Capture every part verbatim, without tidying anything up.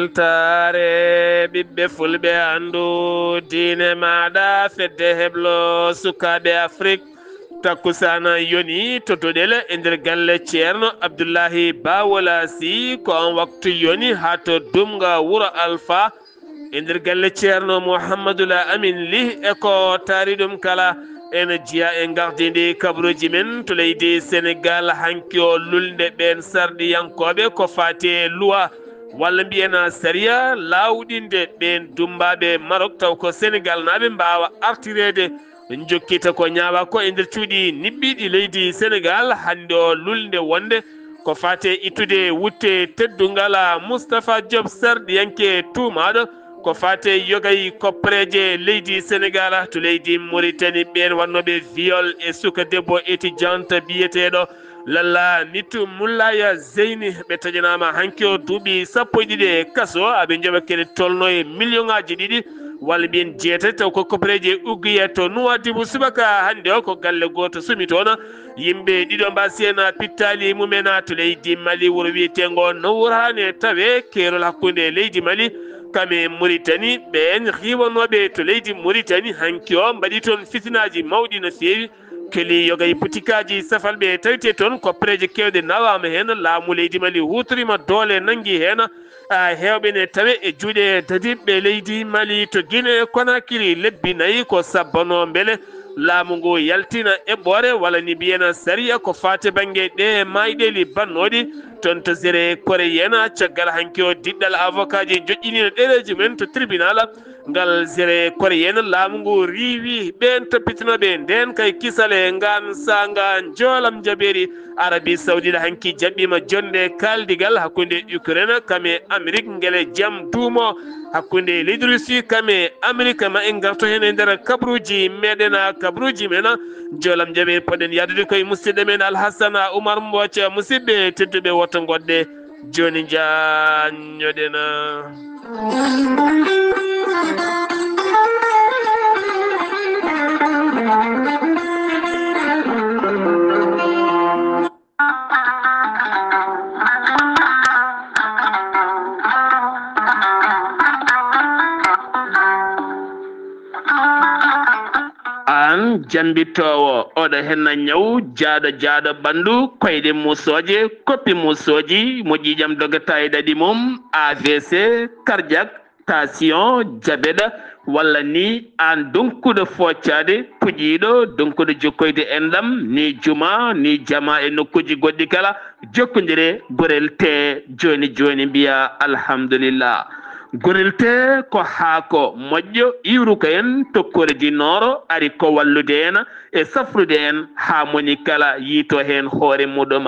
Weltaare ɓiɓɓe fulɓe, anndu diine maaɗa, fedde heblo sukaaɓe Afrik. Takkusaana yoni to Doɗel e nder galle Ceerno Abdullahi Bawola Si, ko on waktu yoni haa to Dumga wuro Alfa e nder galle Ceerno Muhammadul Amin Lih. E ko taari ɗum kala, ene jeyaa e gardinde kabaruuji men to leydi Senegaal. Hanki o lulnde ɓeen sarɗiyankooɓe ko faati e luwa walla mbiyen sariya laawɗinde ɓeen dummbaaɓe Marok, taw ko Senegaalnaaɓe mbaawa artireede njokkita ko ñaawaa ko e nder cuuɗi niɓɓiiɗi leydi Senegaal. Hannde o lulnde wonde ko faati e ittude wutte teddungal Moustapha Diop, sarɗiyanke tuumaaɗo ko faati e yoga e koppareeje leydi Senegaal to leydi Mauritanie. Ɓeen waɗnooɓe viol e suka debbo étudiante biyeteeɗo Lalla Nitu Mullaya Zeyni, ɓe taƴanaama hanki o duuɓi sappo e ɗiɗi e kaso, aɓe njoɓa kene tolno e million ŋaaji ɗiɗi walla mbiyen jeetati, taw ko koppareeje Uguiya to Nouadhibou. Subaka hannde o ko galle gooto sumi toon. Yimɓe ɗiɗo mbaasi heen pittaali mumen to leydi Mali, wuro wiyeteengo Nowrane, tawe keerol hakkunde leydi Mali kam e Mauritanie. Ɓeen xiiwanooɓe to leydi Mauritanie hanki o mbaɗi toon fitinaaji mawɗi no feewi. Keli yoga e butikaaji safalɓe tawetee toon, koppareeje keewɗe nawaama heen. Laamu leydi Mali huutoriima doole, nanngi heen, a, heewɓe ne tawe e juuɗe dadiɓɓe leydi Mali to Guinée Conakry lebbi nayi. Ko sabbanoo mbele laamu ngu yaltina eɓɓoore walla ni mbiyen sariya ko faati bannge ɗe maayɗeeli bannooɗi toon to Zere Koreyen. Caggal hanki o diɗɗal, avocatji joƴƴiniino ɗereeji mumen to tribunal. Ngal Zere Koreyen, laamu ngu riiwi ɓeen toppitinooɓe ndeen kay kisal e ngaan saanga njoolam njabeeri. Arabi Sawdiɗo hanki jaɓɓiima jonnde kaaldigal hakkunde Ukraine kam e Amerik, ngele jam duumo hakkunde leydi Russie kam e Amerik. Ma en ngarto heen e nder kabaruuji meɗen, kabaruuji men njoolam njabeeri. Poɗen yahdude koye musidɗo men Alhassana Oumar Mbooc. Musidɓe tedduɓe, woto ngoɗɗe. Jooni njaanñoɗen. Aan jammbitoowo, oɗo henna ñaw jaaɗo jaaɗo ɓanndu, koyɗe muusooje, koppi muusooji, mo ƴiiƴam dogata e ɗaɗi mum, A V C, cardiaque, tension, diabète, walla ni aan donkuɗo foocaade, puƴiiɗo, donkuɗo jokkoyde enɗam, ni juma, ni jama e nokkuuji goɗɗi kala, jokkondire Gorel Tee jooni jooni, mbiya alhamdulillah. Gorel Tee ko haako moƴƴo iwruka en tokkoore di nooro, ari ko wallude en e safrude en haa moni kala yiito heen hoore muɗum.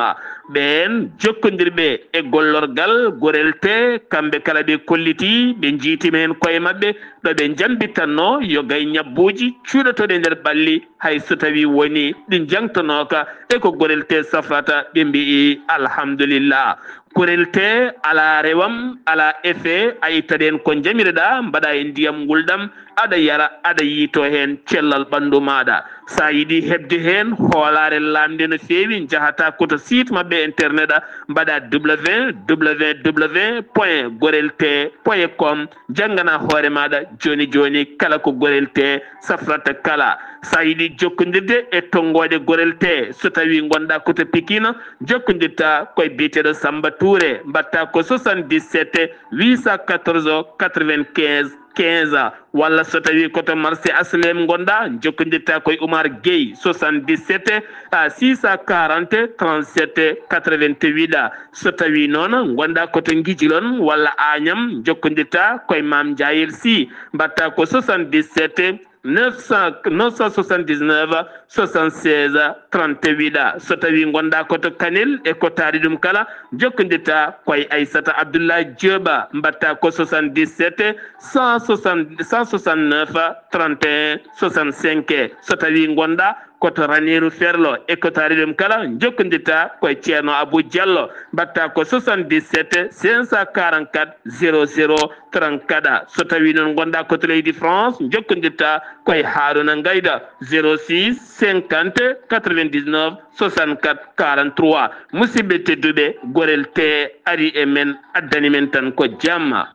Ɓeen jokkondirɓe e gollorgal Gorel Tee, kamɓe kala ɓe kolliti, ɓe njiitima heen koye maɓɓe, ɗo ɓe njambitanno yoga e ñabbuuji cuuɗotooɗi e nder ɓalli, hay so tawii woni ɗi njangtanooka e ko Gorel Tee safrata, ɓe mbi'i alhamdulillah. Gorel Tee alaa rewam, alaa effet, a ittat heen ko njamireɗaa, mbaɗa e ndiyam ngulɗam, aɗa yara, aɗa yiito heen cellal ɓanndu maaɗa. So a yiɗi heɓde heen hoolaare laamnde no feewi, njahata ko to site maɓɓe internet, mbaɗa www point gorel tee point com, njanngana hoore maaɗa jooni jooni kala ko Gorel Tee safrata kala. So a yiɗi jokkondirde e tonngooɗe Gorel Tee, so tawii ngonɗaa ko to Pikine, jokkondirta koye biyeteeɗo Samba Touré, mbaɗta ko soixante-dix-sept huit cent quatorze quatre-vingt-quinze quinze, walla so tawii ko to marché H L M ngonɗaa, jokkondirta koye Oumar Gueye, soixante-dix-sept six cent quarante trente-sept quatre-vingt-huit. So tawii noon ngonɗaa ko to Ngijilon walla Agnam, jokkondirta koye Mame Ndiayel Sy, mbaɗta ko soixante-dix-sept neuf cent, neuf cent soixante-dix-neuf soixante-seize trente-huit. So tawii ngonɗaa ko to Kanel e ko taari ɗum kala, jokkondirta koye Aissata Abdoulaye Diop, mbaɗta ko soixante-dix-sept cent soixante, cent soixante-neuf trente et un soixante-cinq. So tawii ngonɗaa ko to Raneeru Ferlo e ko taari ɗum kala, jokkondirta koye Ceerno Abou Diallo, mbaɗta ko soixante-dix-sept cinq cent quarante-quatre zéro zéro trente-quatre. So tawii noon ngonɗaa ko to leydi France, jokkondirta koye Haaruna Ngayda, zéro six cinquante quatre-vingt-dix-neuf soixante-quatre quarante-trois. Musidɓe tedduɓe, Gorel Tee ari e men, addani men tan ko jamma.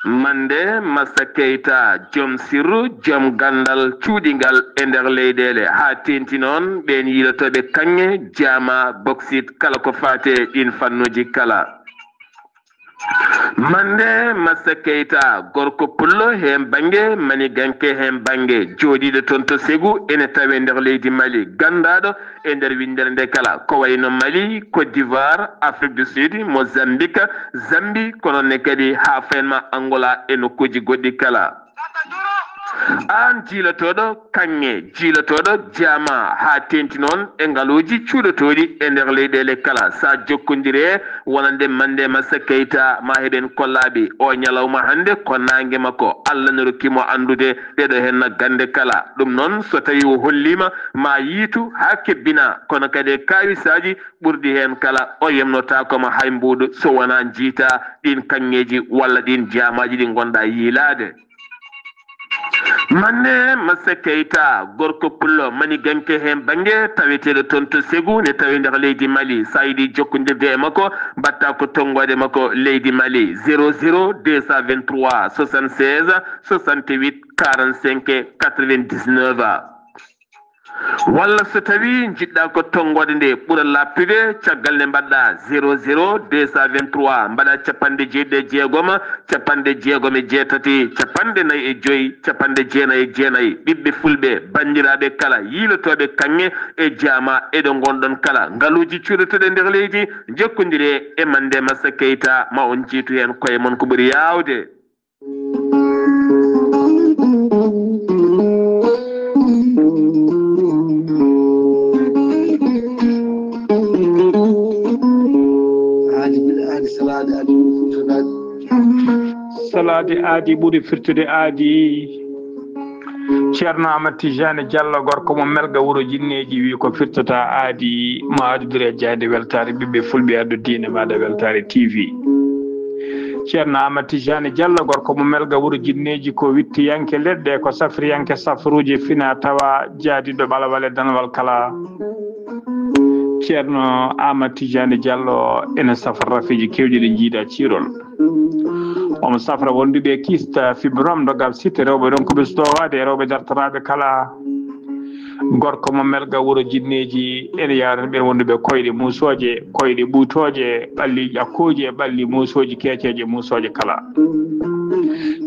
Mande Massa Keita, joom sirru, joom ganndal cuuɗingal e nder leyɗeele, haa teeŋti noon ɓeen yiilotooɓe kaŋŋe, jaama, boksit, kala ko faati e ɗiin fannuuji kala. Mande Massa Keita, gorko pullo heen bannge, maniganke heen bannge, jooɗiiɗo toon to Ségou, ene tawee nder leydi Mali, ganndaaɗo e nder winndere nde kala, ko wayi no Mali, Côte d'Ivoire, Afrique du Sud, Mozambique, Zambie, kono ne kadi haa fenma Angola e nokkuuji goɗɗi kala. Aan jiilotooɗo kaŋŋe, jiilotooɗo jaama, haa teeŋti noon e ngaluuji cuuɗotooɗi e nder leyɗeele kala, so a jokkondire wonande Mande Massa Keita, ma heɓen kollaaɓe. O ñalawma hannde ko naange makko, Allah no rokki mo anndude ɗeɗo heen gannde kala. Ɗum noon, so tawii o holliima, ma yiitu haa kebbina, kono kadi e kaawisaaji ɓurɗi heen kala, o yemnotaako ma hay mbuuɗu so wonaa njiita ɗiin kaŋŋeeji walla ɗiin jaamaaji ɗi ngonɗaa yiilaade. Mande Massa Keita, gorko pullo maniganke heen bannge, taweteeɗo toon to Ségou, ne tawi nder leydi Mali. So a yiɗi jokkondirde e makko, mbaɗtaa ko tonngoode makko leydi Mali, zéro zéro deux cent vingt-trois soixante-seize soixante-huit quarante-cinq quatre-vingt-dix-neuf. Walla so tawii njiɗɗaa ko tonngoode nde ɓura laaɓtude, caggal nde mbaɗɗaa zéro zéro deux cent vingt-trois, mbaɗaa capanɗe jeeɗiɗi e jeegom, capanɗe jeegom e jeetati, capanɗe nayi e joy, capanɗe jeenayi e jeenayi. Ɓiɓɓe fulɓe, banndiraaɓe kala, yiilotooɓe kaŋŋe e jaama e ɗo ngonɗon kala, ngaluuji cuuɗotooɗi e nder leydi, njokkondiree e Mande Massa Keita, ma on njiitu heen koye mon ko ɓuri yaawde. Aadi, aadi, salaade, aadi, salaade. Salaade aadi ɓuri firtude aadi. Ceerno Amat Tijani Diallo, gorko mo Melga, wuro Jinneeji, wi ko firtata aadi, mo aadudire jayde weltaare ɓiɓɓe fulɓe, addu diine maaɗa weltaare T V. Ceerno Amat Tijani Diallo, gorko mo Melga, wuro Jinneeji, ko wittiyanke leɗɗe, ko safriyanke safruuje fina tawa, jaadiɗo ɓalawal e danwal kala. Ceerno Amat Tijani Diallo ene safra rafiji kewɗi ɗi jiida ciirol. Omo safra wonduɓe kista, fibrome, dogal sitte, rewɓe ɗon ko ɓe sutowade e rewɓe dartanaɓe kala. Gorko mo Melga, wuro Jinneeji, ene yaarani ɓen wonduɓe koyɗe muusooje, koyɗe ɓuutooje, ɓalli ƴakkooji e ɓalli muusooji keeceeje, muusooje kala.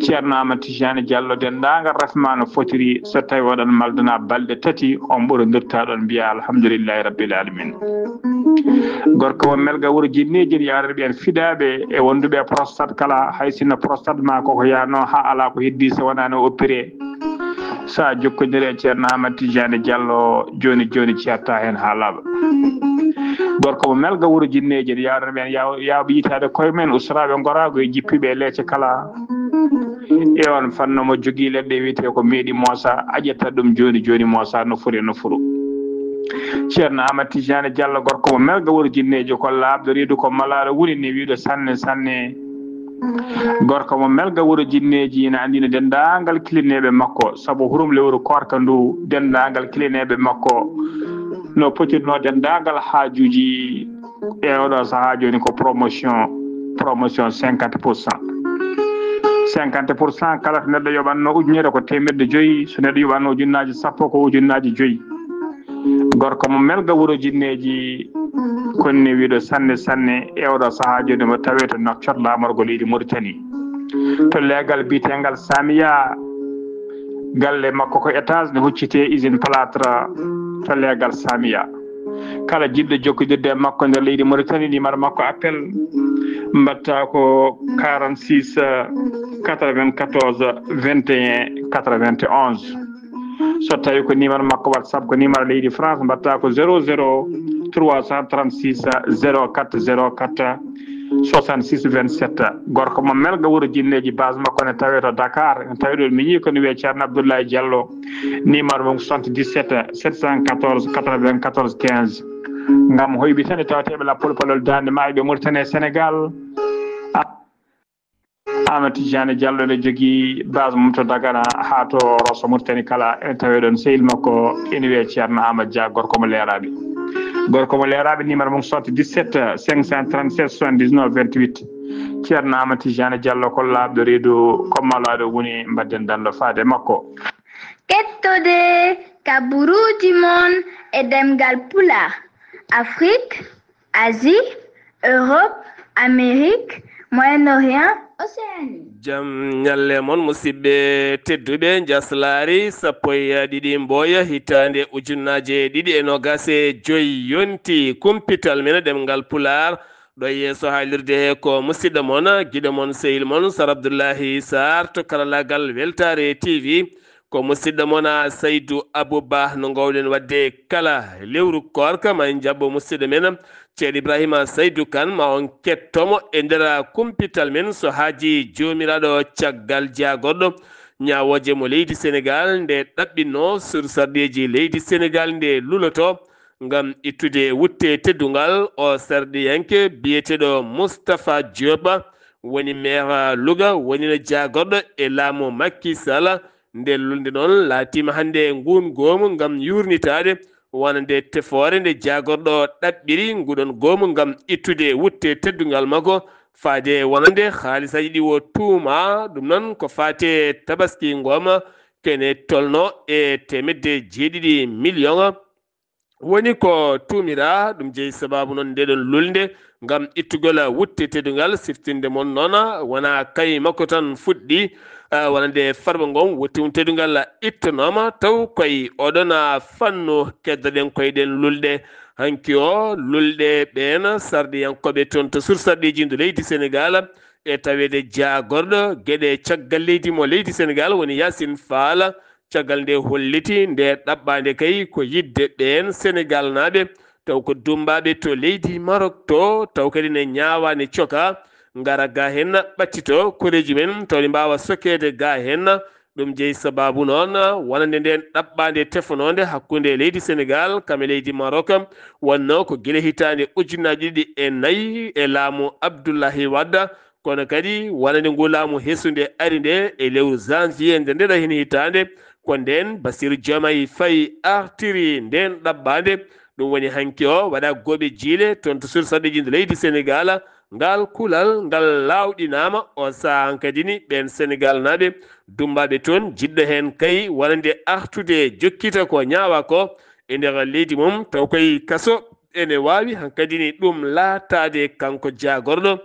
Ceerno Amat Tijani Diallo, denndaangal rafima no fotiri, so tawi oɗon maldana balɗe tati, on ɓurondirta ɗon mbiya alhamdulillahi rabbil alamin. Gorko mo Melga, wuro Jinneeji, ene yaarani ɓen fiɗaaɓe e wonduɓe e prostate kala, hay sinno prostate ma koko yaano ha ala ko heddi so wonano oppire. Sa jokkondire e Ceerno Amat Tijani Diallo, joni joni ceerta hen ha laaɓa. Gorko mo Melga, wuro Jinneeji, ene yaarani ɓen yaw-, yawɓe yitaade koye men, usraɓe gorago e jippiɓe e leece kala. E on fanno mo jogii leɗɗe wiyetee ko meeɗi moosa, a ƴetta ɗum jooni jooni moosa nofuru e nofuru. Ceerno Amat Tijani Diallo, gorko mo Melga, wuro Jinneeji, ko laaɓɗo reedu, ko malaaɗo woni ne wiiɗo sanne sanne. Gorko mo Melga, wuro Jinneeji, ina anndina denndaangal kilineeɓe makko, sabu hurum lewru koorka ndu, denndaangal kilineeɓe makko no potirno denndaangal haajuuji e oɗo sahaa jooni ko promotion, promotion cinquante pour cent. Cinquante pour cent, kala to neɗɗo yoɓanno ujunere ko teemedde joyi, so neɗɗo yoɓanno ujunnaaji sappo ko ujunnaaji joyi. Gorko mo Melga, wuro Jinneeji, konni wiiɗo sanne sanne e oɗo sahaa jooni mo tawe to Nouakchott, laamorgo leydi Mauritanie. To leegal biyetengal Samiya, galle makko ko étage ne huccite usine plâtre to leegal Samiya. Kala jiɗɗo jokkodirde e makko nder leydi Mauritanie, numéro makko appel mbatta ko quarante-six quatre-vingt-quatorze vingt et un quatre-vingt-onze. So tawi ko numéro makko WhatsApp, ko numéro leydi France, mbatta ko zéro zéro trois cent trente-six zéro quatre zéro quatre soixante-six vingt-sept. Gorko mo Melga, wuro Jinneeji, base makko ne tawe to Dakar, ne tawe ɗo miñi ko ne wiye Ceerno Abdoulaye Diallo. Numéro mum soixante-dix-sept sept cent quatorze quatre-vingt-quatorze quinze. Ngam hoyɓe tan e tawateeɓe lappol palol daande maayo ɓe Mauritanie e Sénégal. Amat Tijani Diallo ne jogii base mum to Dagana haa to Rosso Mauritanie kala, ene tawe ɗon sehil makko ene wiye Ceerno Amat Dia, gorko mo Leeraaɓe. Gorko mo leeraaɓe, numéro mum soixante-dix-sept cinq cent trente-sept soixante-dix-neuf vingt-huit. Ceerno Amadou Tidiane Diallo ko laaɓɗo reedu, ko malaaɗo woni mbaɗden dando faade e makko. Kettode kaburuuji mon e ɗemngal Pulaar, Afrik, Asie, Europe, Amérique, Moyen-Orient, Océanie. Jam ñalle mon, musidɓe tedduɓe. Njaslaari sappo e ɗiɗi Mboya, hitaande ujunnaaje ɗiɗi e noogaas e joy yonti. Kumpital men ɗemngal Pulaar ɗo yeeso haalirde he ko musidɗo mon, giɗo mon, sehil mon, Sar Abdullahi Sarr to karallaagal Weltaare T V. Ko musidɗo mon, a, Saydu Abu Ba, no ngoowɗen waɗde kala lewru koorka, ma en njaɓɓo musidɗo men, Ceerno Ibrahima Saydu Kan, ma on kettomo e nder kumpital men, so haaji Joomiraaɗo, caggal jaagorɗo ñaawooje mo leydi Senegaal nde ɗaɓɓinno, sursarɗeeji leydi Senegaal nde luloto ngam ittude wutte teddungal. O sarɗiyanke biyeteeɗo Moustapha Diop woni maire Louga, wonino jaagorɗo e laamu Macky Sall. Nde lulnde noon laatiima hannde nguun goomu ngam yuurnitaade wonande tefoore nde jaagorɗo ɗaɓɓiri nguɗon goomu ngam ittude wutte teddungal makko, faade wonande haalisaaji ɗi o tuuma. Ɗum noon ko faate tabaski ngooma kene tolno e teemedde jeeɗiɗi million. Woni ko tuumira, ɗum jeyi sababu noon ndeɗon lulnde ngam ittugol wutte teddungal. Siftinde mon noon, wona kay makko tan fuɗɗi, ah, wonande farba ngon wutte mum teddungal ittanooma, taw koye oɗon, ah, fannu keddoɗen koye ɗen lulɗe. Hanki o lulɗe ɓeen sarɗiyankooɓe toon to sursarɗeeji ndu leydi Senegaal, e taweede jaagorɗo geɗe caggal leydi mo leydi Senegaal woni Yaasin Faal. Caggal nde holliti nde ɗaɓɓaande kay ko yiɗde ɓeen Senegaalnaaɓe taw ko dummbaaɓe to leydi Marok to, taw kadi ne ñaawaa ne coka, ngara ga heen ɓattito koreeji men taw ne mbaawa sokeede ga heen. Ɗum jeyi sababu noon wonande ndeen ɗaɓɓaande tefanoonde hakkunde leydi Senegaal kam e leydi Marok wonnoo ko gila hitaande ujunnaaji ɗiɗi e nayi e laamu Abdullahi Wadda. Kono kadi wonande ngu laamu hesunde ari nde e lewru janvier nde ndeɗo heen hitaande, ko ndeen Bassirou Diomaye Faye artiri ndeen ɗaɓɓaande. Ɗum woni hanki o waɗa gooɓe jiile toon to sursarɗeeji ndu leydi Senegaal. Ngaal kulal ngal laawɗinaama o sahaa hankadi ni ɓeen Senegaalnaaɓe dummbaaɓe toon, jiɗɗo heen kay wonande artude jokkita ko ñaawa ko e nder leydi mum, taw koye kaso ene waawi hankadi ni ɗum laataade kanko jaagorɗo.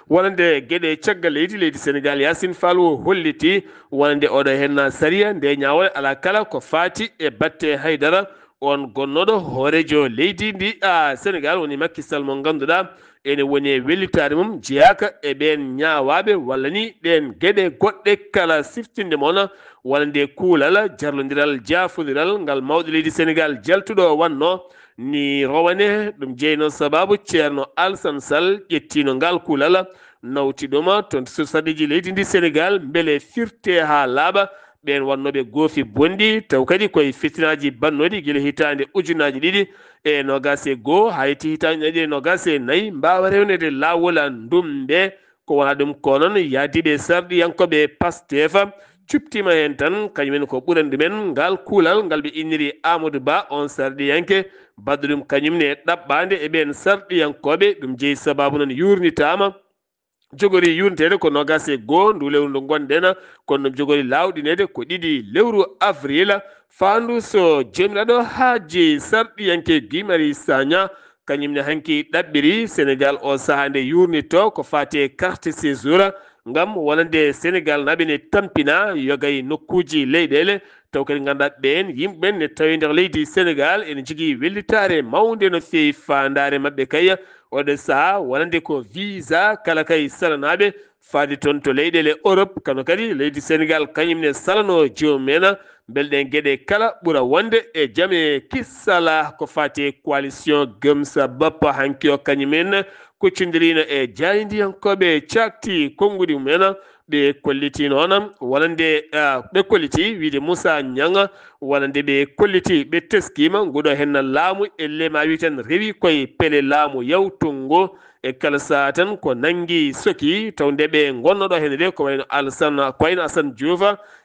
Wonande geɗe caggal leydi, leydi Senegaal, Yaasin Faal o holliti wonande oɗo heen sariya nde ñaawal alaa kala ko faati e batte haydara, on gonnooɗo hooreejo leydi ndi, a, Senegaal woni Macky Sall mo ngannduɗaa ene woni e wellitaare mum jeyaaka e ɓeen ñaawaaɓe walla ni ɗeen geɗe goɗɗe kala. Siftinde mon wonande kuulal jarlondiral jaafondiral ngal mawɗo leydi Senegaal jaltuɗo wannoo ni rowane, ɗum jeyi noon sababu Ceerno Alsan Sall ƴettiino ngal kuulal, nawti ɗum toon to sursarɗeeji leydi ndi Senegaal mbele firte haa laaɓa ɓeen wonnooɓe goofi bonɗi, taw kadi koye fitinaaji bannooɗi gila hitaande ujunnaaji ɗiɗi e noogaas e goo haa yetti hitaande ɗiɗi e noogaas e nayi mbaawa rewneede laawol ndumbe. Ko wonaa ɗum ko noon, yahdiiɓe sarɗiyankooɓe Pastef cuɓtiima heen tan, kañum en ko ɓurani ɗum en ngaal kuulal ngal ɓe inniri Amadou Ba, oon sarɗiyanke baɗɗo ɗum kañum ne ɗaɓɓaande e ɓeen sarɗiyankooɓe. Ɗum jeyi sababu noon yuurnitaama jogori yuurniteede ko noogaas e goo ndu lewru ndu ngonɗen, kono ɗum jogori laawɗineede ko ɗiɗi lewru avril. Faandu so joomiraaɗo haaji sarɗiyanke Guy Marius Sagna kañum ne hanki ɗaɓɓiri Senegaal o sahaa nde yuurnitoo ko faati e carte séjour ngam wonande Senegaalnaaɓe ne tampina yoga e nokkuuji leyɗeele, taw kadi ngannduɗaa ɓeen yimɓe ɓeen ne tawi nder leydi Senegaal ene njogii wellitaare mawnde no feewi faandaare maɓɓe kay oɗo sahaa wonande ko visa kala kay salanaaɓe faade toon to leyɗeele Europe. Kono kadi leydi Senegaal kañum ne salanoo joomum en mbele ɗeen geɗe kala ɓura wonde e jam e kissala ko faati e coalition Gëm Sa Bopp. Hanki o kañum en kuccondiriino e jaayndiyankooɓe caakti konnguɗi mum en, ɓe kolliti noon wonande, ah, ɓe kolliti wiide Moussa Niang wonande ɓe kolliti ɓe teskiima nguɗo heen laamu elle ma wi tan rewi koye pele laamu yawtungo. E kala sahaa tan ko nanngi soki taw nde ɓe ngonnoɗo heen de ko wayno Alassane, ko wayno Assane Diouf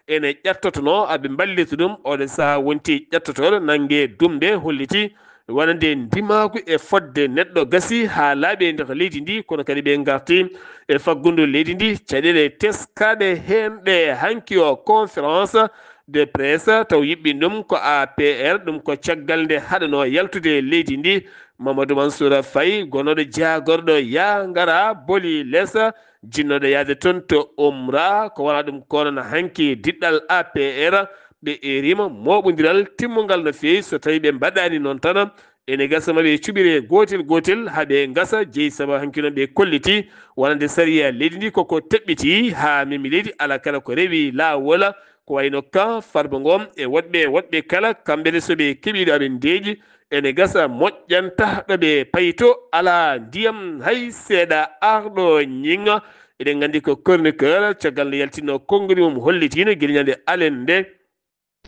ene ƴattotonoo aɓe mballita ɗum oɗo sahaa wonti ƴattotooɗo nannge dumbe holliti wonande ndimaagu e fodde neɗɗo gasi haa laaɓi e nder leydi ndi, kono kadi ɓe ngarti e faggundu leydi ndi, caɗeele teskaaɗe heen ɗe hanki o conférence de presse taw yuɓɓin ɗum ko A P R, ɗum ko caggal nde haɗanoo yaltude e leydi ndi. Mamadou Mansour Faye, gonooɗo jaagorɗo yaa ngara boli les, jinnooɗo yahde toon to Umra, ko wonaa ɗum ko noon hanki diɗɗal A P R, ɓe erima mooɓondiral timmungal no feewi. So tawii ɓe mbaɗaani noon tan, ene gasa ma ɓe cuɓire gootel gootel haa ɓe ngasa jeyi, sabu hanki noon ɓe kolliti wonande sariya leydi ndi koko teɓɓiti haa memi leydi, alaa kala ko rewi laawol. Ko wayno ka Farba Ngom e woɗɓe woɗɓe kala, kamɓe ne so ɓe keɓii ɗo aɓe ndeeƴi, ene gasa moƴƴanta ɗo ɓe payto, alaa ndiyam hay seeɗa arɗo ñiŋa. Eɗen nganndi ko chroniqueur, caggal nde yaltinno konngol mum hollitiino gila ñande alende,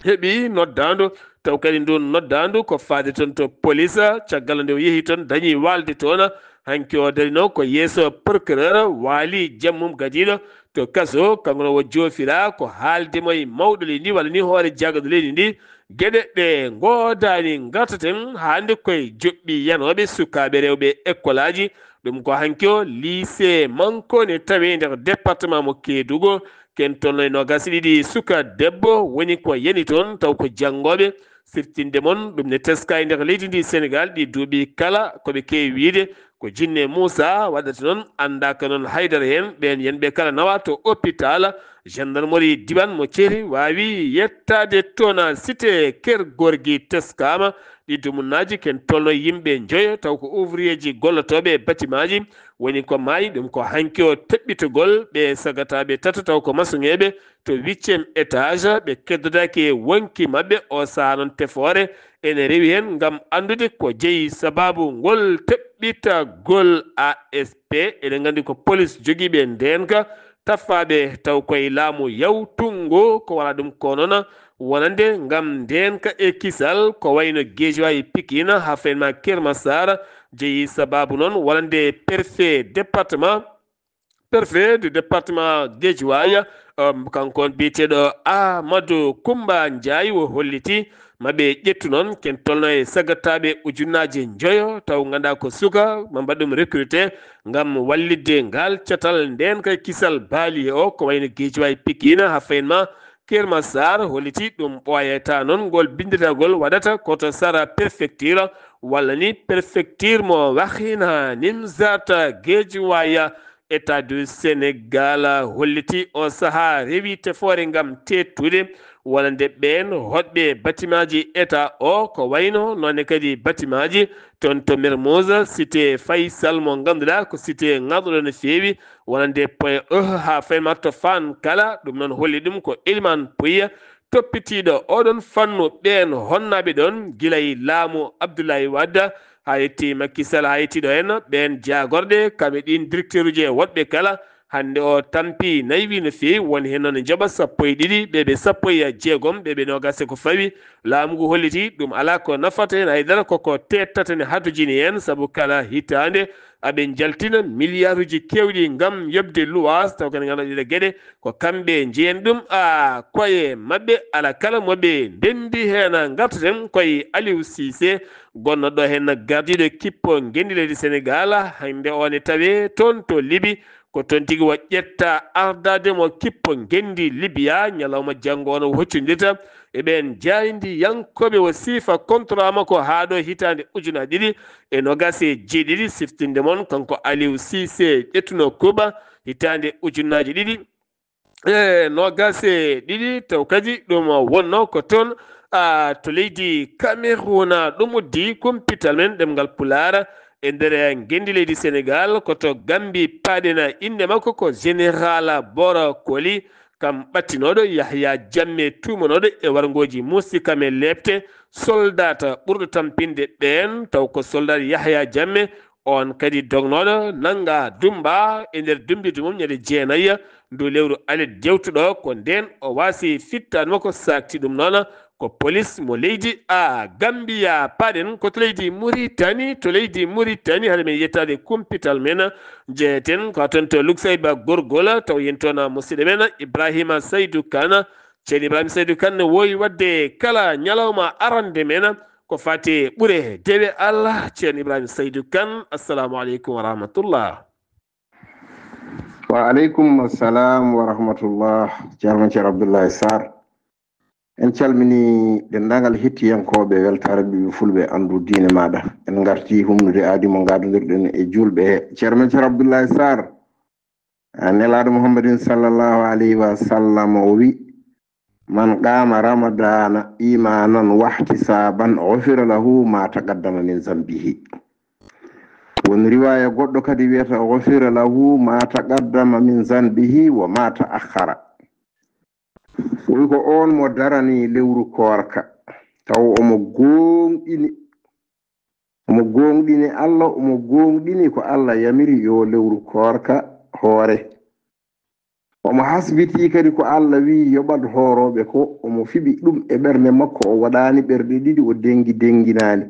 heɓi noddaandu, taw kadi ndun noddaandu ko faade toon to police, caggal nde o yehi toon dañi waalde toon. Hanki o darino ko yeeso procureur, waali jammum gadiiɗo to kaso, kanko no o joofira ko haalde mo e mawɗo leydi ndi walla ni hoore jaagorɗo leydi ndi. Geɗe ɗe ngoodaani ngartaten hannde koye joɓɓi yanooɓe sukaaɓe rewɓe ekkolaaji. Ɗum ko hanki o lycée Mankoni tawi nder département mo Kédougou. Ken tolno e noogas e ɗiɗi suka debbo woni ko yani toon, taw ko janngooɓe. Siftinde mon, ɗum ne teska e nder leydi ndi Sénégal, ɗi duuɓi kala ko ɓe keewi wiyde ko jinne Moussa waɗata noon, anndaaka noon haydara heen. Ɓeen yen ɓe kala nawa to hôpital, gendarmerie diwan mo Thiéry waawi yettaade toon. Cité Keur Gorgui teskaama, ɗi dumunnaaji ken tolno yimɓe njoyo, taw ko ouvrier ji gollotooɓe e bâtiment ji woni ko maayi. Ɗum ko hanki o teɓɓitogol ɓe sagataaɓe tato, taw ko masoŋeeɓe to huitième étage, ɓe keddodaaki e wonki maɓɓe. O sahaa noon tefoore ene rewi heen ngam anndude ko jeyi sabaabu ngol teɓɓitagol. A S P, eɗen nganndi ko police jogiiɓe ndeenka, tafaaɓe taw koye laamu yawtungu, ko wala ɗum ko noon wonande ngam ndeenka e kisal, ko wayno Guédiawaye, Pikine, haa fayin ma Keur Massar, jeyi sabaabu noon wonande préfet département, préfet du département Guédiawaye, um, kanko on biyeteeɗo Amadou Koumba Ndiaye o holliti ma ɓe ƴettu noon ken tolno e sagataaɓe ujunnaaje njoyo, taw nganndaa ko suka, ma mbaɗ ɗum recruté ngam wallitde ngal catal ndeenka e kisal baali o, ko wayno Guédiawaye, Pikine, haa fayin ma Keur Massar. Holliti ɗum ɓooyata noon, ngol binnditagol waɗata ko to Sara préfecture walla ni préfecture mo Wakhinane, Nimzat, Guédiawaye. État du Sénégal holliti o sahaa rewi tefoore ngam teettude wonande ɓeen hoɗɓe batimaaji État o, ko wayno noone kadi batimaaji toon to Mermoz, cité Faysal mo ngannduɗaa ko cité ŋarɗuɗo no feewi, wonande point E haa fayin ma to Fann kala. Ɗum noon holli ɗum ko Elimane Pouye, toppitiiɗo oɗon fannu. Ɓeen honnaaɓe ɗoon gila e laamu Abdoulaye Wade haa yetti Macky Sall, haa yetti ɗo heen, ɓeen jaagorɗe, kamɓe ɗiin directeur uji e woɗɓe kala, hannde o tampi naywi no feewi, won heen noon njaɓa sappo e ɗiɗi, ɓe ɓe sappo e jeegom, ɓe ɓe noogaas e ko fawi. Laamu ngu holliti ɗum alaa ko nafata heen hay dara, koko teettata ne hatojini heen, sabu kala hitaande aɓe njaltina miliyaaruuji keewɗi ngam yoɓde luwaas, taw kadi ngannduɗaa ɗee geɗe ko kamɓe njeyen ɗum. A, koye maɓɓe, ala kala mo ɓe ndenndi heen. Ngartaten koye Aliou Cissé, gonnoɗo heen gardiiɗo kippo ngenndi leydi Sénégal, hannde o ne tawee toon to Libi, ko toon tigi o ƴetta ardaade mo kippo ngenndi Libiya. Ñalawma janngo o no hoccondirta e ɓeen jaayndiyankooɓe, o siifa contrat makko haa ɗo hitaande ujunaaji ɗiɗi e noogaas e jeeɗiɗi. Siftinde mon, kanko Aliou Cissé ƴettuno kuuɓa hitaande ujunnaaji ɗiɗi e noogaas e ɗiɗi, taw kadi ɗum wonno ko toon, a, to leydi Cameroun. Ɗum uddi kumpital men ɗemngal Pulaar e nder ngenndi leydi Sénégal, ko to Gambi paaɗen. Innde makko ko Général Boro Koli, kam ɓattinooɗo Yahya Jammeh, tuumanooɗo e warngooji muusiika men leepte, soldaat ɓurɗo tampinde ɓeen, taw ko soldaat Yahya Jammeh, on kadi dognooɗo nannga Dumba e nder dummbirdu mum ñande jeenayi ndu lewru alet jewtuɗo. Ko ndeen o waasi fittaandu makko, saakti ɗum noon ko police mo leydi, a, Gambiya. Paaɗen ko to leydi Muritani, to leydi Muritani, hade men yettaade kumpital men, njeyaten ko toon to Luksayba Gorgol, taw yen toon musidɗo men Ibrahima Saydou Kane. Ceerno Ibrahima Saydou Kane ne woowi waɗde kala ñalawma arande men ko fati ɓure dewe Allah. Ceerno Ibrahima Saydu Kan, assalamu aleykum wa rahmatullah. Wa aleykum assalam wa rahmatullah. Ceerno Ceerno Abdoullahi Sarr, en calmini denndaangal hettiyankooɓe weltaare ɓiɓɓe fulɓe anndu diine maaɗa. En ngarti humnude aadi mo ngaadondirɗen e juulɓe he. Ceerno Ceerno Abdoullahi Sarr, a nelaaɗo Muhammadin sallallahu alayhi wa sallam o wi, "Man qaama Ramadana imanan wahtisaban ghufira lahu ma taqaddama min zambihi." Won riwaya goɗɗo kadi wiyata, "Ghufira lahu ma taqaddama min zambihi wa ma ta'akhkhara." O wi ko on mo darani lewru koorka, taw omo gooŋɗini, omo gooŋɗini Allah, omo gooŋɗini ko Allah yamiri yo lewru koorka hoore. Omo hasbiti kadi ko Allah wi yoɓat hoorooɓe ko, omo fiɓi ɗum e ɓernde makko, o waɗaani ɓerɗe ɗiɗi, o dengi denginaani.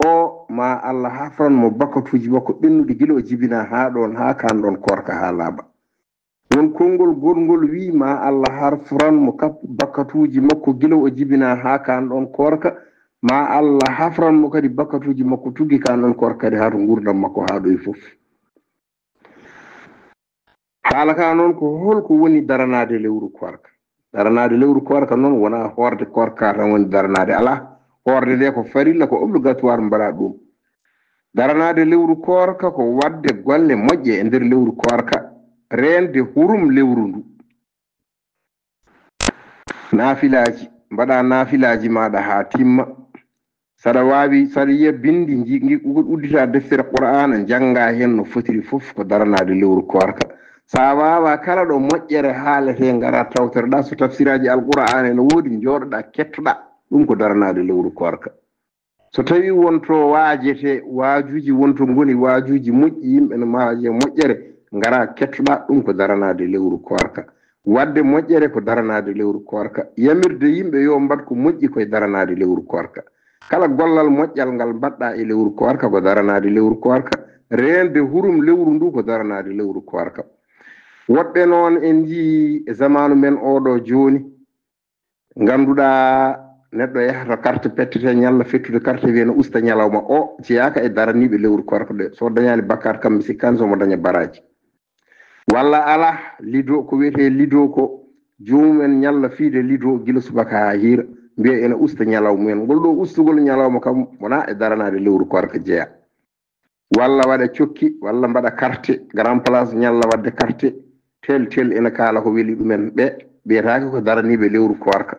O, ma Allah hafran mo bakkatuuji makko ɓennuɗi gila o jibina haa ɗoon, haa kaan ɗoon koorka haa laaɓa. Won konngol goɗngol wi, ma Allah hafran mo kap-, bakkatuuji makko gila o jibina haa kaan ɗoon koorka, ma Allah hafran mo kadi bakkatuuji makko tuggi kaan ɗoon koorka kadi haa to nguurndam makko haa ɗo e fof. Haala ka noon ko holko woni daranaade lewru koorka? Daranaade lewru koorka noon wonaa hoorde koorka tan woni daranaade. Alaa, hoorde nde ko farilla, ko obligatoire mbaɗa ɗum. Daranaade lewru koorka ko waɗde golle moƴƴe e nder lewru koorka, reende hurum lewru ndu. Naafilaaji, mbaɗa naafilaaji maaɗa haa timma. Saɗa waawi, saɗa yiya binndi, nji-, ngi-, uddita deftere Qur'aana, njannga heen no fotiri fof, ko daranaade lewru koorka. So a waawaa, kala ɗo moƴƴere haaletee, ngara tawtoreɗaa. So tafsiraaji Alqur'aana ene woodi, njooɗoɗaa, kettoɗaa. Ɗum ko daranaade lewru koorka. So tawii won to waajetee, waajuuji won to ngoni, waajuuji moƴƴi, yimɓe no maaje moƴƴere, ngara kettoɗaa. Ɗum ko daranaade lewru koorka. Waɗde moƴƴere ko daranaade lewru koorka. Yamirde yimɓe yo mbaɗ ko moƴƴi koye daranaade lewru koorka. Kala gollal moƴƴal ngal mbaɗɗa e lewru koorka ko daranaade lewru koorka. Reende hurum lewru ndu ko daranaade lewru koorka. Woɗɓe noon en njii e zamaanu men oɗo jooni, ngannduɗaa neɗɗo yahata carte pettete ñalla fettude carte wiya no usta ñalawma o, jeyaaka e daraniiɓe lewru koorka ɓe. So dañaani bakkaat kam mi sikkaani so mo daña baraaji. Walla alaa, lido, ko wiyetee lido ko joomum en ñalla fiide lido gila subaka haa hiira, mbiya ene usta ñalawma mumen. Ngol ɗo ustugol ñalawma kam wonaa e daranaade lewru koorka jeyaa. Walla waɗa cokki, walla mbaɗa carte, grand place ñalla waɗde carte, tel, tel ene kaala ko weli ɗumen. Ɓe mbiyetaake ko daraniiɓe lewru koorka.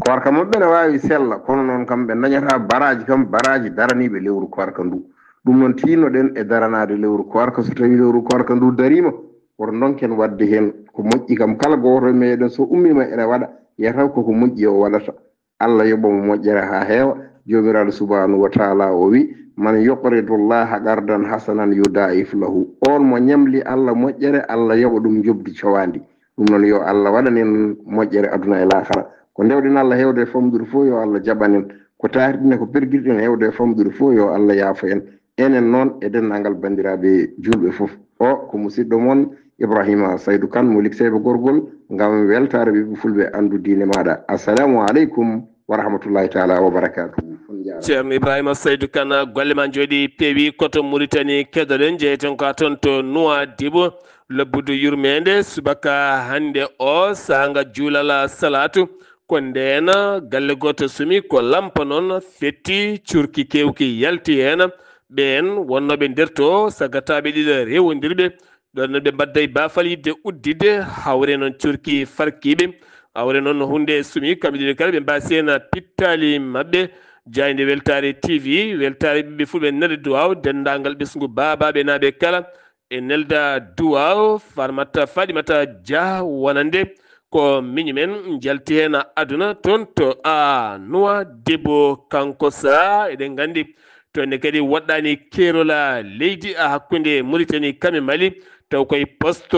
Koorka maɓɓe ne waawi sella, kono noon kam ɓe dañata baraaji kam, baraaji daraniiɓe lewru koorka ndu. Ɗum noon tiinnoɗen e daranaade lewru koorka, so tawii lewru koorka ndu dariima, woto ndonken waɗde heen ko moƴƴi kam. Kala gooto e meɗen so ummiima ene waɗa, yataw koko moƴƴi o waɗata. Allah yoɓa mo moƴƴere haa heewa. Joomiraaɗo subhaanahu wa taala o wi, "Man yuqridu llaha qardan hasanan yudaa'if lahu." On mo ñamli Allah moƴƴere, Allah yoɓa ɗum njoɓdi cowaandi. Ɗum noon yo Allah waɗan en moƴƴere aduna e laakara. Ko ndewɗen Allah heewde e famɗude fof yo Allah jaɓan en. Ko taarɗen e ko pergirɗen heewde e famɗude fof yo Allah yaafo en. Enen noon e denndaangal banndiraaɓe juulɓe fof. O ko musiɗɗo mon Ibrahima Saydu Kan mo Likseyba Gorgol ngam weltaare ɓiɓɓe fulɓe anndu diine maaɗa. Assalamu aleykum wa rahmatullahi taala wa barakatuhu. On njaaraama. Ceerno Ibrahima Saydu Kan, golle ma njooɗi peewi. Koto Muritani keɗoɗen, jeyeten ko toon to Nuwaadibu, lobbudu yurmeende subaka hannde o, saanga juulal salaatu. Ko ndeen galle gooto sumi, ko lampa noon fetti, curki keewki yalti heen. Ɓeen wonnooɓe nder to, sagataaɓe ɗiɗo rewondirɓe, ɗoon noon ɓe mbaddey baafal yiɗde udditde, hawre noon curki farkiiɓe, hawre noon huunde sumi, kamɓe ɗiɗo kala ɓe mbaasi heen pittaali maɓɓe. Jaaynde Weltaare T V, weltaare ɓiɓɓe fulɓe nande Duwaaw, denndaangal ɓesngu baabaaɓenaaɓe kala, e nelda Duwaaw, Farmata Faɗimata Jah wonande ko miñum en njalti heen aduna toon to a Nuwaadibu. Kanko sa eɗen nganndi to ne kadi woɗɗaani keerol leydi a hakkunde Muritani kam e Mali, taw koye poste,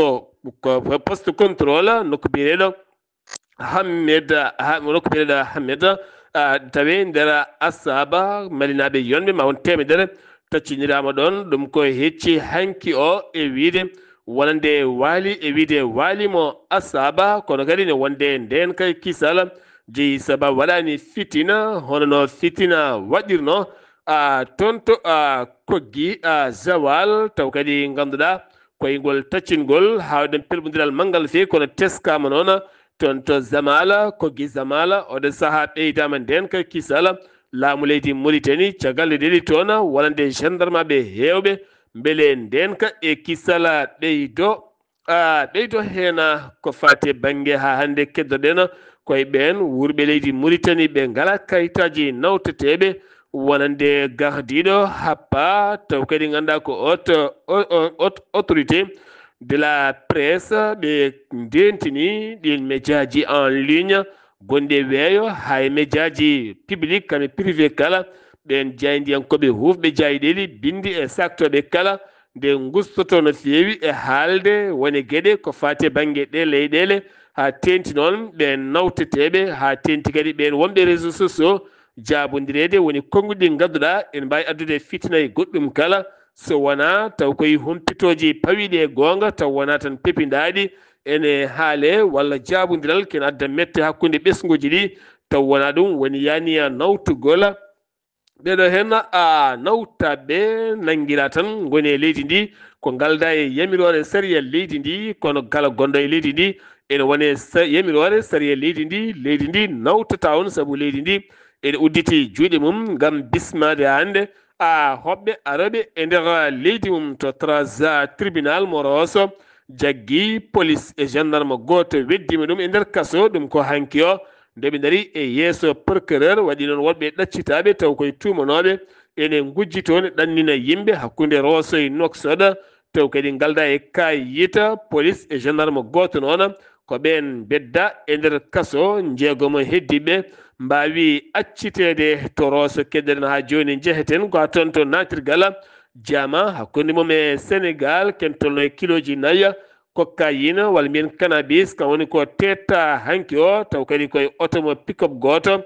ko poste contrôle nokku biyeteeɗo Hammed, ha, nokku biyeteeɗo Hammed, a, tawi nder Asaba, Malinaaɓe yonɓe ma won teemedere tacciniraama ɗoon. Ɗum ko hecci hanki o e wiyde wonande waali, e wiyde waali mo Asaba, kono kadi ne wonde ndeen kay kisal jeyi saba waɗani fitina, hono no fitina waɗirno, a, toon to, a, Koggi, a, Zawal, taw kadi ngannduɗaa koyngol taccingol, haawden pelɓondiral manngal feewi, kono teskaama noon toon to Zamala, Koggi Zamala, oɗo sahaa ɓeydaama ndeen ka kisal laamu leydi Mauritanie, caggal nde neli toon, wonande gendarmeɓe heewɓe, mbele ndeen ka e kisal ɓeydo, a, ɓeydo heen ko faati e bannge haa hannde keddoɗen koye ɓeen wuurɓe leydi Mauritanie ɓe ngalaa kayitaaji nawteteeɓe, wonande gardiiɗo happa, taw kadi ngannduɗaa ko auto-, o-, o-, auto-, autorité de la presse, ɓe ndeentini ɗiin mejaaji en ligne gonɗi e weeyo, haa e mejaaji public kam e privé kala, ɓeen jaayndiyankooɓe huufɓe jaayɗeeli, binndi e saaktooɓe kala, nde ngustotoo no feewi e haalde woni geɗe ko faati e bannge ɗee leyɗeele, haa teeŋti noon ɓeen nawteteeɓe, haa teeŋti kadi ɓeen wonɓe réseaux sociaux, jaabondireede woni konnguɗi ɗi ngannduɗaa ene mbaawi addude fitina e goɗɗum kala, so wonaa taw koye humpitooji pawiiɗi e goonga, taw wonaa tan pepindaaɗi ene haalee, walla jaabondiral kene adda mette hakkunde ɓesnguuji ɗi, taw wonaa ɗum woni yaaniya nawtugol. Ɓeɗo heen, a, nawtaɓe nanngiraa tan ngoni e leydi ndi, ko ngaldaa e yamiroore sariya leydi ndi, kono kala gonɗo e leydi ndi ene woni e sa-, yamiroore sariya leydi ndi, leydi ndi nawtataa on sabu leydi ndi ene udditi juuɗe mum ngam bismaade hannde, a, hoɓɓe arooɓe e nder leydi mum to Trasa tribunal mo Rosso, jaggi police e gendarme gooto weddiima ɗum e nder kaso, ɗum ko hanki o. Nde ɓe ndarii e yeeso procureur, waɗi noon woɗɓe ɗaccitaaɓe taw koye tuumanooɓe ene ngujjitoo ne ɗannina yimɓe hakkunde Rosso e Nouakchott, taw kadi ngaldaa e kayit police e gendarme gooto noon. Ko ɓeen mbedda e nder kaso, njeegomo heddiiɓe mbaawi acciteede to Rosso. Keddoɗen haa jooni, njeheten ko haa toon to naatirgal jaama hakkunde mum e Senegaal, ken tolno e kilooji nayi, cocaïne, walla mbiyen cannabis, kam woni ko teetta hanki o, taw kadi koye oto mo pick-up gooto.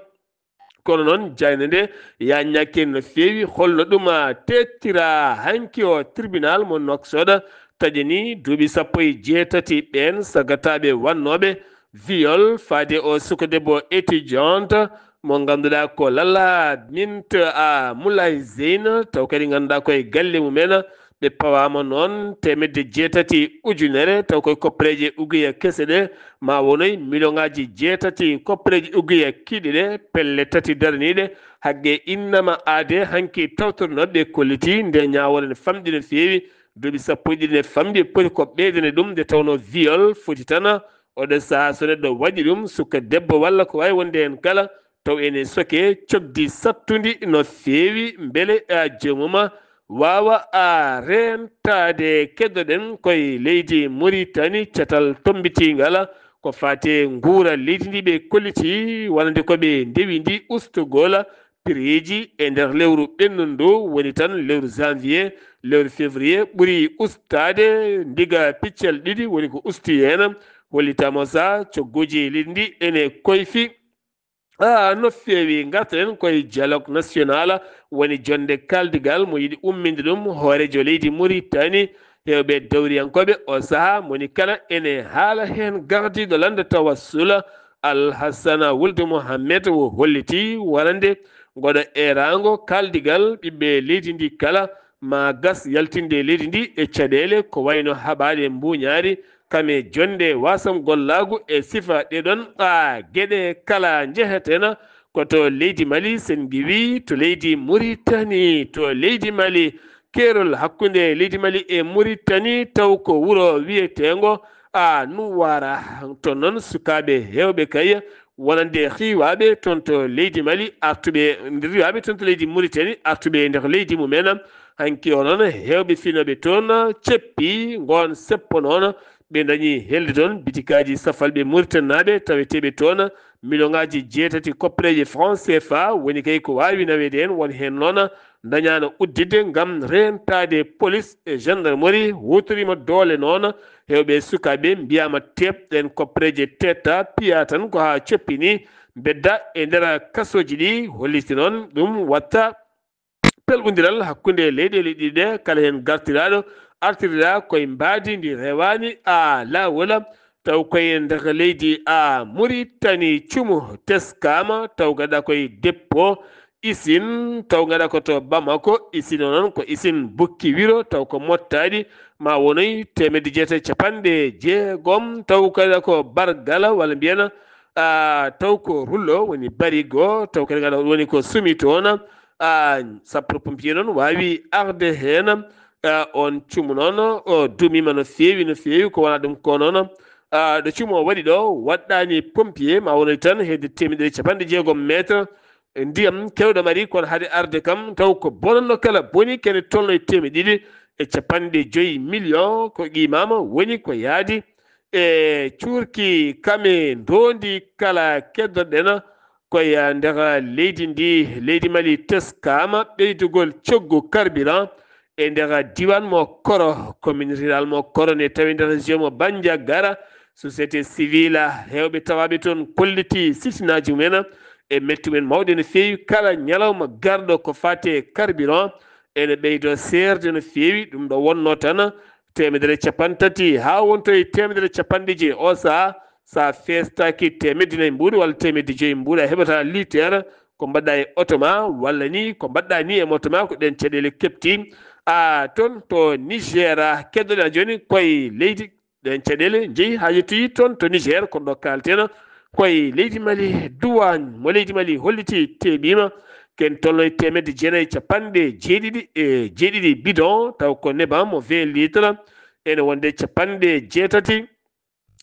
Kono noon, jaaynde nde yaajnaaki no feewi, holno ɗum, a, teettiraa hanki o. Tribunal mo Nouakchott taƴanii duuɓi sappo e jeetati ɓeen sagataaɓe wonnooɓe viol faade o suka debbo étudiante mo ngannduɗaa ko Lalla Bint, a, Moulay Zein, taw kadi ngannduɗaa koye galle mumen. Ɓe pawaama noon teemedde jeetati ujunere, taw koye koppareeje ugiya kese ɗe, ma wonoy miliyoŋaaji jeetati koppareeje ugiya kiiɗe ɗe, pelle tati daraniiɗe, haqqe innama aade hanki tawtorinooɓe ɓe kolliti nde ñaawoore ne famɗi no feewi, duuɓi sappo e ɗiɗi ne famɗi, poti ko ɓeydane ɗum nde tawnoo viol foti tan oɗo sahaa so neɗɗo waɗi ɗum, suka debbo walla ko waawi wonde heen kala, taw ene soke cogdi sattundi no feewi, mbele, a, joomum waawa, a, reentaade. Keddoɗen koye leydi Mauritanie, catal tombitiingal ko faati e nguura leydi ndi ɓe kolliti wonande ko ɓe ndewi ndi ustugol piriiji e nder lewru ɓennundu, woni tan lewru janvier, lewru février ɓuri ustaade, ndiga piccal ɗiɗi woni ko usti heen, hollitaama so cogguuji leydi ndi ene koyfi. A, no feewi, ngarten koye dialogue national, woni jonnde kaaldigal mo yiɗi umminde ɗum hooreejo leydi Mauritanie. Heewɓe dawriyankooɓe o sahaa, mo woni kala ene haala heen. Gardiiɗo lannda Tawassul, Alhassana Wulde Mohammed, o holliti wonande ngoɗo eeraango kaaldigal ɓiɓɓe leydi ndi kala, ma gas yaltinde leydi ndi e caɗeele ko wayno haɓaaɗe mbuuñaari, kam e jonnde wasam gollaagu e sifa ɗeɗon, a, geɗe kala. Njeheten ko to leydi Mali, sen ngiwi to leydi Mauritanie, to leydi Mali, keerol hakkunde leydi Mali e Mauritanie, taw ko wuro wiyeteengo, a, Nuwara. Toon noon, sukaaɓe heewɓe kay wonande riiwaaɓe toon to leydi Mali artuɓe, riiwaaɓe toon to leydi Mauritanie artuɓe e nder leydi mumen. Hanki o noon, heewɓe finooɓe toon ceppi ngoon seppo noon, ɓe ndañi helde toon bitikaaji safalɓe Mauritanenaaɓe taweteeɓe toon, miliyoŋaaji jeetati koppareeje franc C F A woni kay ko waawi naweede heen. Won heen noon ndañaano udditde ngam reentaade police e gendarmerie, huutoriima doole noon. Heewɓe sukaaɓe mbiyaama teep, ɗeen koppareeje teetta, piya tan ko haa coppini, mbedda e nder kasooji ɗi, holliti noon ɗum watta pelɓondiral hakkunde leyɗeele ɗiɗi ɗe, kala heen gartiraaɗo artiriraa koye mbaadi ndi rewaani, a, laawol. taw koye nder leydi a Muritani, cumu teskaama, taw gaɗa koye dépôt usine, taw gaɗa ko to Bamako, usine o noon ko usine bukki wiro, taw ko mottaɗi, ma wonoy teemedde jeetati e capanɗe jeegom, taw gaɗa ko bargala, walla mbiyana, a, taw ko rullo woni barigo, taw kadi gaɗa woni ko sumi toon, a, sappo pompier noon waawi arde heen, a, on cumu noon, o duumima no feewi, no feewi, ko wona ɗum ko noon, a, ɗo cumu o waɗi ɗo, waɗɗaani pompier, ma wonay tan hedde teemedde ɗiɗi e capanɗe jeegom mètre ndiyam kewɗo mari, kono hade arde kam, taw ko bonanno kala boni kene tolno e teemedde ɗiɗi e capanɗe joyi million ko qimama, woni ko yaadi e cuurki kame ndoondi kala keddoɗen koye nder leydi ndi. Leydi Mali teskama ɓeydugol coggu carburant e nder diwan mo Koro, commune rural mo Koro, ne tawi nder région mo Bandiagara. Société civile, hewɓe tawaɓe toon kolliti sitinaji mumen e mettumen mawɗe no feewi. Kala ñalawma garɗo ko fate carburant ene ɓeydo seerde no feewi. Ɗum ɗo wonno tan teemedere capanɗe tati haa wonto e teemedere capanɗe jeyi. O saha, sa feestaki teemedde nayi mbuuɗi walla teemedde joyi mbuuɗi, a heɓata litere ko mbaɗɗa e oto ma, walla ni ko mbaɗɗa ni e moto ma, ko ɗen caɗeele kepti. A, toon to Niger, keddoɗen jooni koye leydi, ɗen caɗeele njehi haa yettoyi toon to Niger, kono ɗo kaalten koye leydi Mali, duwaañ mo leydi Mali holliti teeɓiima, ken tolno e teemedde jeenayi capanɗe jeeɗiɗi e jeeɗiɗi bidon, taw ko neban mo vingt litres, ene wonde capanɗe jeetati,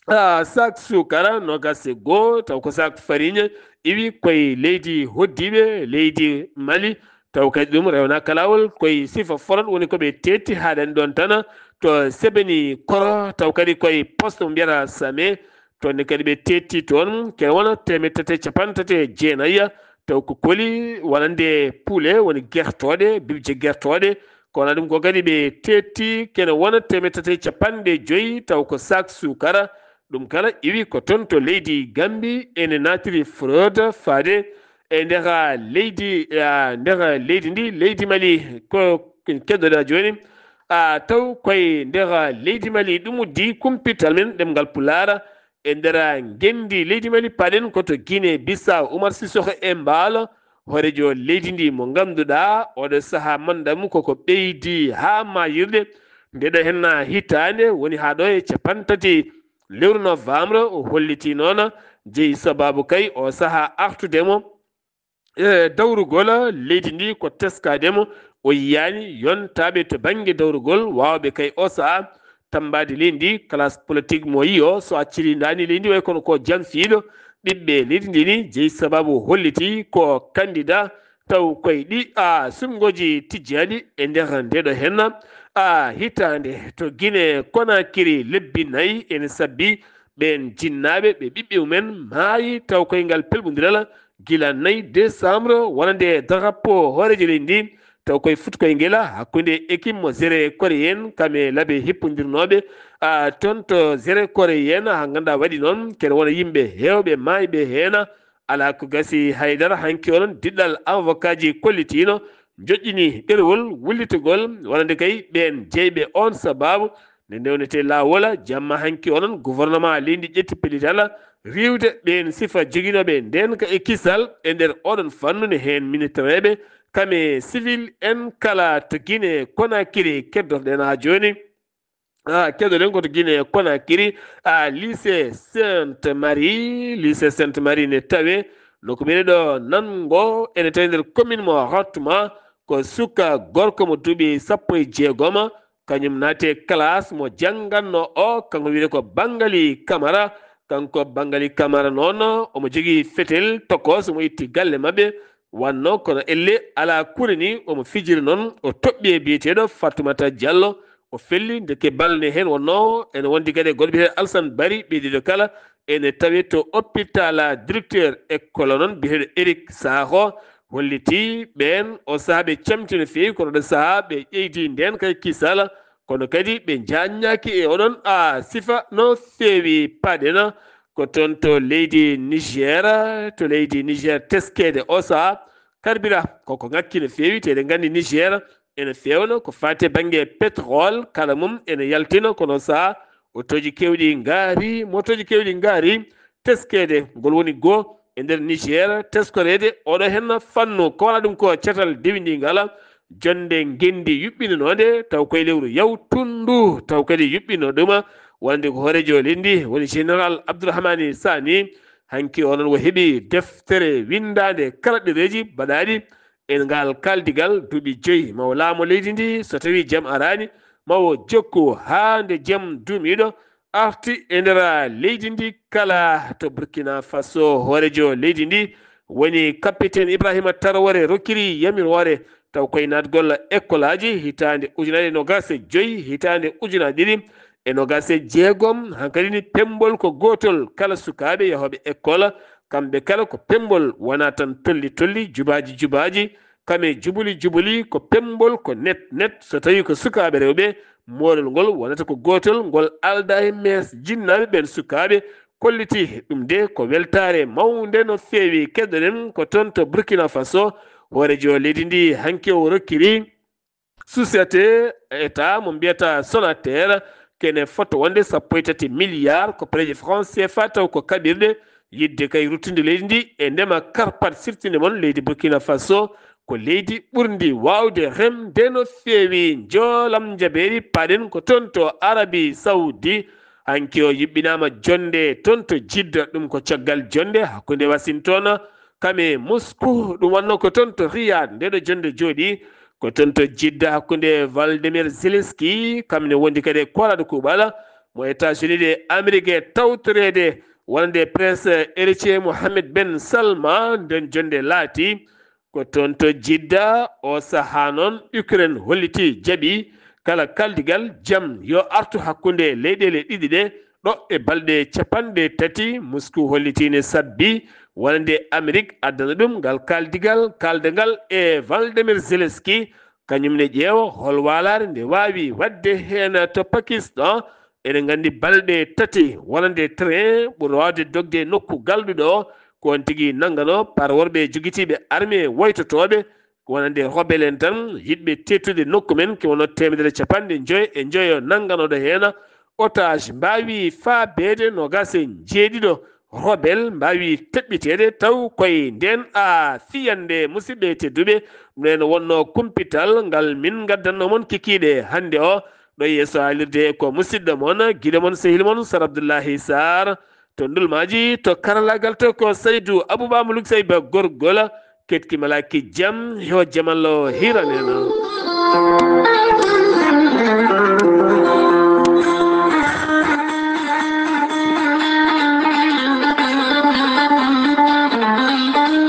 a, sac suukara noogaas e goo, taw ko sac fariñe iwi koye leydi hoɗdiiɓe leydi Mali, taw kadi ɗum rewnaaka laawol, koye sifa forot woni ko ɓe teetti, haaɗani ɗoon tan to Sebeni Koro, taw kadi koye poste mo mbiyata Same, toon ne kadi ɓe teetti toon, kene wona teemedde tati e capanɗe tati e jeenayi, taw ko koli wonande poulet, woni gertooɗe, bibje gertooɗe, ko wona ɗum ko kadi ɓe teetti, kene wona teemedde tati e capanɗe joyi, taw ko sac suukara, ɗum kala iwi ko toon to leydi Gambi, ene naatiri fraude faade e nder leydi, a, nder leydi ndi, leydi Mali, ko keddoɗa jooni, a, taw koye nder leydi Mali, ɗum uddi kumpital men ɗemngal Pulaar, e nder ngenndi leydi Mali, paɗen ko to Guinée Bissau, Oumar Sissoko Embaló, hooreejo leydi ndi mo ngannduɗaa oɗo sahaa mannda mum koko ɓeydi haa maayirde. Nde ɗo henna hitaande woni haa ɗo e capanɗe tati lewru novembre, o holliti noon jeyi sabaabu kay o sahaa artude mo e dawrugol leydi ndi ko teskaade mo, o yiyaani yontaaɓe to bannge dawrugol waawɓe kay o sahaa tammbaade leydi ndi, classe politique mo yiyo so acciri ndaani leydi ndi way kono ko janfiiɗo ɓiɓɓe leydi ndi ni, jeyi sabaabu holliti ko candidat taw koye ɗi a sumngooji tijjaaɗi e nder ndeɗo henna a hitaande to Guinée Conakry lebbi nayi ene sabbi ɓeen jinnaaɓe ɓe ɓiɓɓe mumen maayi taw koye ngal pelɓondiral gila nayi décembre wonande drapeau hooreejo leydi ndi taw koye fuɗi koye ngila hakkunde équipe mo Zere Coréen kam e labe hippondirnooɓe a toon to Zere Coréen, ha ngannduɗaa waɗi noon kene wona yimɓe heewɓe maayɓe heen. Alaa ko gasi haydara, hanki onon diɗɗal avocat ji kollitiino, njoƴƴini ɗerewol wullitugol wonande kay ɓeen jeyɓe oon sabaabu nde ndewnetee laawol. Jamma hanki onon gouvernement leydi ƴetti pellital riiwde ɓeen sifa joginooɓe ndeenka e kisal e nder oɗon fannu, ne heen minitareeɓe kam e civil en kala to Guinée Conakry keddotoɗen haa jooni. Ah, keɗoɗen ko to Guinée Conakry, ah, lycée Sainte Marie, lycée Sainte Marie ne tawe nokku meɗe ɗo Nango, ene tawi nder commune mo Hottuma. Ko suka gorko mo duuɓi sappo e jeegom, kañum naati e classe mo jannganno o, kanko wiyete ko Bangali Camara. Kanko Bangali Camara noon, omo jogii fetel tokos, omo itti galle maɓɓe, wanno kono elle alaa kure ni, omo fijiri noon, o toɓɓi e biyeteeɗo Fatoumata Diallo, o felli, ndeke bal ne heen wonno, ene wondi kadi e goɗɗo biyeteeɗo Alsane Bari, ɓe ɗiɗo kala ene tawe to hôpital directeur école noon, biyeteeɗo Eric Sakho, holliti ɓeen o sahaa ɓe camti no feewi, kono ɗo sahaa ɓe ƴeydi ndeen kay kisal, kono kadi ɓe njaññaaki e oɗon a sifa no feewi. Paɗen ko toon to leydi Niger, to leydi Niger teskeede o sahaa karbira koko ŋakki no feewi, te eɗen nganndi Niger ene feewna ko faati e bannge pétrole, kala mum ene yaltina, kono sahaa Otooji keewɗi ngaari, motooji keewɗi ngaari teskeede, ngol woni goo e nder Niger, teskoreede oɗo heen fannu. Ko wona ɗum ko catal dewindingal, jonnde ngenndi yuɓɓinanoonde, taw koye lewru yawtundu, taw kadi yuɓɓino ɗum, wonande ko hooreejo leydi ndi, woni Général Abdourahmane Sani. Hanki o noon o heɓi deftere winndaande kala ɗereeji baɗaaɗi e ngal kaaldigal duuɓi joyi. Ma o laamo leydi ndi, so tawii jam araani, ma o jokku haa nde jam duumiiɗo arti e nder leydi ndi kala. To Burkina Faso, hooreejo leydi ndi woni Capitaine Ibrahima Traoré rokkiri yamiroore taw koye naatgol ekkolaaji hitaande ujunaaje noogaas e joyi, hitaande ujunaaje ɗiɗi e noogaas e jeegom. Hankadi ni pemmbol ko gootol, kala sukaaɓe yahooɓe ekkol, kamɓe kala ko pemmbol, wonaa tan tolli tolli, jubaaji jubaaji, kame jubuli jubuli, ko pemmbol, ko net net. So tawii ko sukaaɓe rewɓe, moolol ngol wonata ko gootol, ngol aldaa e mees jinnaaɓe ɓeen sukaaɓe. Kolliti ɗum de ko weltaare mawnde no feewi. Keɗoɗen ko toon to Burkina Faso, hooreejo leydi ndi hanki o rokkiri société état mo mbiyata Sonatel kene foto wonde sappo e tati milliard koppareeje franc C F A, taw ko kaɓirɗe yiɗde kay ruttude leydi ndi e ndema karpat sirtinde mon leydi Burkina Faso. Ko leydi ɓurndi waawde remde no feewi. Njoolam njabeeri, paɗen ko toon to Arabie Saoudi. Hanki o yuɓɓinaama jonnde toon to Jidda, ɗum ko caggal jonnde hakkunde Washington kame Moscou. Ɗum wonno ko toon to Riyad nde ɗo jonnde jooɗi. Ko toon to Jidda hakkunde Volodymyr Zelensky, kam ne wondi kadi e koolaaɗo kuuɓal mo États-Unis ɗe Amérique e tawtoreede wonande Prince Héritier Mohammed Ben Salman. Nden jonnde laati ko toon to Jidda. O sahaa noon Ukraine holliti jaɓi kala kaaldigal jam yo artu hakkunde leyɗeele ɗiɗi ɗe ɗo e balɗe capanɗe tati. Moscou holliti ne sabbi wonande Amérique addana ɗum ngal kaaldigal, kaaldangal e Volodymyr Zelensky. Kañum ne ƴeewa hol waalaare nde waawi waɗde heen to Pakistan. Eɗen nganndi balɗe tati wonande train ɓuri waawde dogde e nokku galɗuɗo o, ko on tigi nanngano par worɓe jogitiiɓe armée woytotooɓe, ko wonande rebelle en tan, yiɗɓe teettude nokku men, ke wonno teemedere capanɗe njoyo e njoyo nannganooɗo heen otage, mbaawi faabeede noogaas e jeeɗiɗo rebelle, mbaawi teɓɓiteede taw koye ndeen a fiyande. Musidɓe tedduɓe, ɗum en wonno kumpital ngal min ngaddanno mon kikiiɗe hannde o. Ɗo yeeso haalirde ko musidɗo mon, giɗo mon, sehil mon, Sar Abdullahi Sarr. To ndulmaaji, to karalaagal to ko Saydu Abouba Moulouk Sayba Gorgol. Ketki malaaki jam, yo jamallo hiranena.